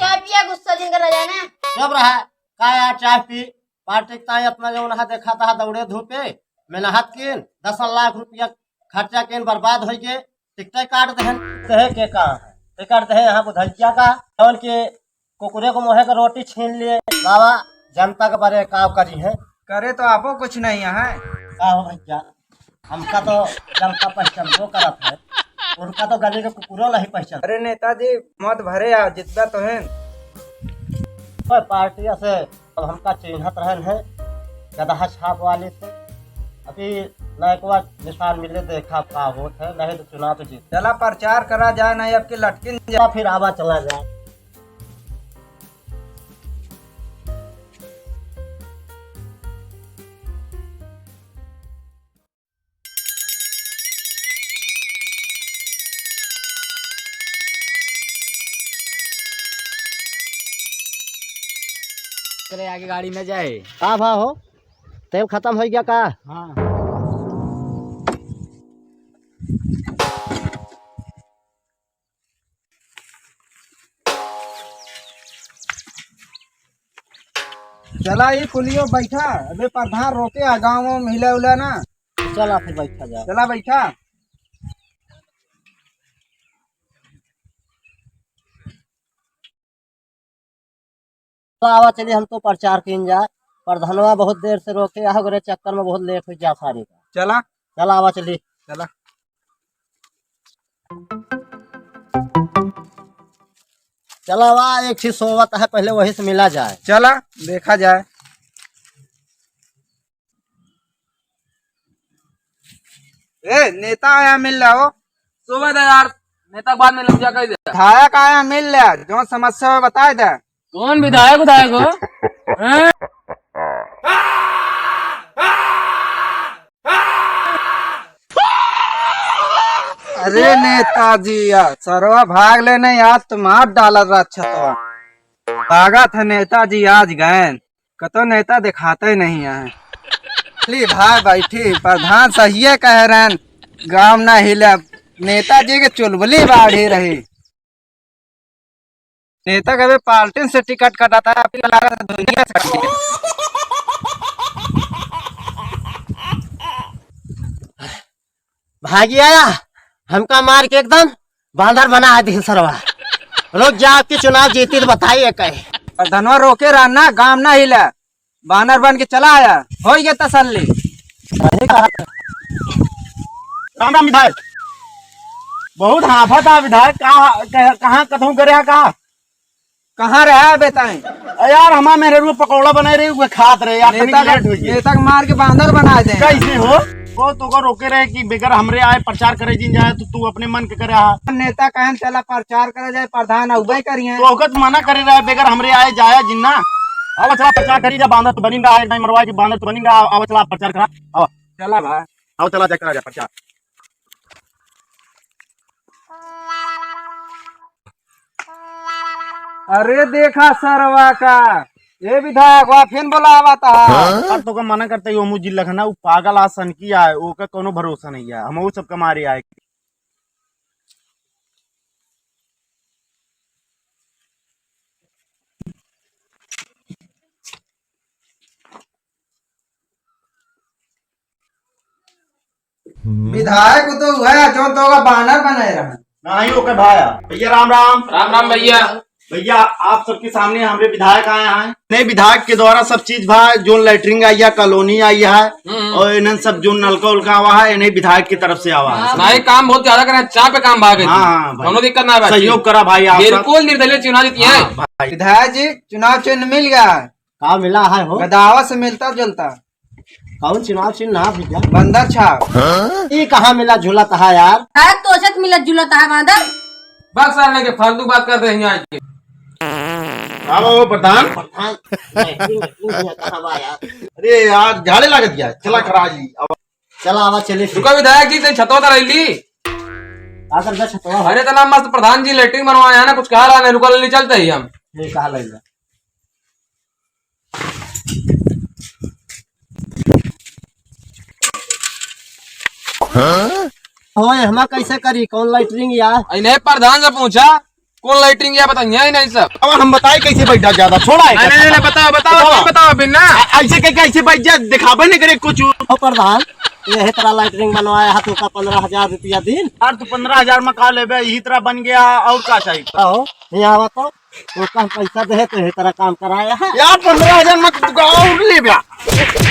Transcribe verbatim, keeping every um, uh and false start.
चाय पिया, गुस्सा जिन करा जाए ना। चुप रहा। का यार, चाय पी, पार्टी के ताई अपना जौन हा देखा था दौड़े धूपे, मेहनत किन, दस लाख रुपया खर्चा किन, बर्बाद होइ गए, टिकटे काट देहन। कहे के का? टिकट दे यहाँ बुधैया का, जौन के कुकुरे को मोहे के रोटी छीन लिए। बाबा, जनता के बरे का करी है? करे तो आपो कुछ नहीं है। का हो भैया, हमका तो जनता पहचानबो करत है, उनका तो गली के कुकुरो नहीं पहचान। अरे नेताजी, मत भरे आ, जितना तो है। ओए, पार्टी से अब हमका चिन्हत रहन है, गदहा छाप वाले से। अभी नयकवा निशान मिले, देखा का होत है, नहीं तो चुनाव तो जीत। चला प्रचार करा जाए, नहीं अब की लटकिन जा। चला फिर आवा चला जाए। चले आगे गाड़ी न जाए। का भा हो, तेल खतम होइ गया का? हाँ। चला ये कुलियो बैठा, अबे प्रधान रोके आ गाँव में मिला उला ना। चला फिर बैठा जा। चला बैठा। चला आवा चली, हम तो प्रचार कीन जाए। प्रधानवा बहुत देर से रोके आ, ओकरे चक्कर में बहुत लेट होइ जा सारे का। चला। चला आवा चली। चला। चला वा, एक चीज सोवत है, पहले वही से मिला जाए। चला, देखा जाए। ए, नेता आया मिल रहा हो। सोवे दे यार, नेता बाद में लग जा कह दे। विधायक आया मिल रहा, जो समस्या हो बताए दे। कौन विधायक, विधायक हो? हैं? अरे नेताजी यार, सरवा भाग ले नहीं, आज तो मार डालत रहा छतवा। भागत है नेताजी, आज गए। कतो नेता दिखाते ही नहीं है। ली भाई बैठी, प्रधान सहिए कह रहे हैं, गाँव ना हिले। नेताजी के चुलबुली बाढ़ी रही। नेता कभी पार्टी से टिकट कटाता है, अपनी लागत है दुनिया से कट गया। भागी आया, हमका मार के एकदम बांदर बना है दिल सरवा। रुक जा, आपकी चुनाव जीती तो बताइए कहे। प्रधानवा रोके रहा ना, गाँव ना हिला। बानर बन के चला आया, होइ गया तसल्ली। सही कहा। राम राम विधायक। बहुत हाफत है विधायक, कहाँ, कहाँ, कहाँ कतहूँ करे है का? कहाँ रहा है बताएं? अ यार, हमार मेहरारू पकौड़ा बनाए रही, उहे खात रहे यार, तनी नेता का, लेट हो गई। नेता के मार के बानर बनाए दे। कैसे हो? वो तो को रोके रहे कि बगैर हमरे आए प्रचार करे जिन जाए, तो तू अपने मन के करे हा। नेता कहन चला प्रचार करे जाए, प्रधान अउबे करिए। तो ओकर तो मना करे रहे, बगैर हमरे आए जाया जिन ना। अब चला प्रचार करी जा, बानर तो बनिंगा, एक टाइम मरवा के बानर तो बनिंगा। अब चला प्रचार करा। अब चला भाई। अब चला जा, करा जा प्रचार। अरे देखा सरवा का, ए विधायक, वा फिन बोलावा था। हाँ? अब तो का मना करते ही, वो मुझे लखना, वो पागल आ सनकी आए, ओका कोनो भरोसा नहीं है, हम वो सब कमारे आए। विधायक तो हुआ है, जो तो का बानर बनाए रहा। नहीं, ओकर भाई है। भैया राम राम। राम राम भैया। भैया, आप सबके सामने हमरे विधायक आए हैं। नहीं, विधायक के द्वारा सब चीज भा, जो लेटरिन आई है, कॉलोनी आई है, हम्म। और इन्हन सब जो नलका उलका आवा है, इन्हें विधायक की तरफ से आवा है। नहीं, काम बहुत ज्यादा करें, चाह पे काम भाग है। हाँ, हाँ, भाई। कोनो दिक्कत ना है भाई। सहयोग करा भाई आप सब। बिल्कुल निर्दलीय चुनाव जीती है। हाँ, भाई। विधायक जी, चुनाव चिन्ह मिल गया है। का मिला है हो? गदावा से मिलता जुलता। कौन चुनाव चिन्ह ना भैया? बंदर छाप। हाँ? ये कहाँ मिला जुलत है यार? अरे तोसे त मिलत जुलत है बांदर। बस साले के फालतू बात कर रहे हैं यहाँ के। का बा हो प्रधान? प्रधान, नहीं, नहीं, नहीं, नहीं, कहाँ बा यार? अरे यार, झाड़े लागत गया, चला करा जी। अब चला आवा चले फिर। रुका विधायक जी, तनी छतवा उतार ली। का कर दे छतवा? अरे तना मस्त प्रधान जी लेटरिन बनवाए हैं ना, कुछ कहा रहा नहीं, रुका ले चलते ही हम। ये कहा लग हाँ? ओए, हमा कैसे करी? कौन लेटरिन या? इन्हें प्रधान से पूछा। कौन लैट्रिन गया बताओ, यहीं नहीं सब। अब हम बताए कैसे बैठा ज्यादा, छोड़ा है नहीं, नहीं, नहीं, बताओ, बताओ, बताओ। बताओ, बताओ अभी ना। ऐसे के कैसे बैठ जा, दिखाबे नहीं करे कुछ। ओ प्रधान, यही तरह लैट्रिन बनवाया है, तुमका पन्द्रह हजार रुपया दिन। यार, तू पन्द्रह हजार में का लेबे, यही तरह बन गया, और का चाहिए? आओ, यहाँ आवा तो, तुमका हम पैसा दे, तो यही तरह काम कराया है। यार, पन्द्रह हजार में तू का और लेबे?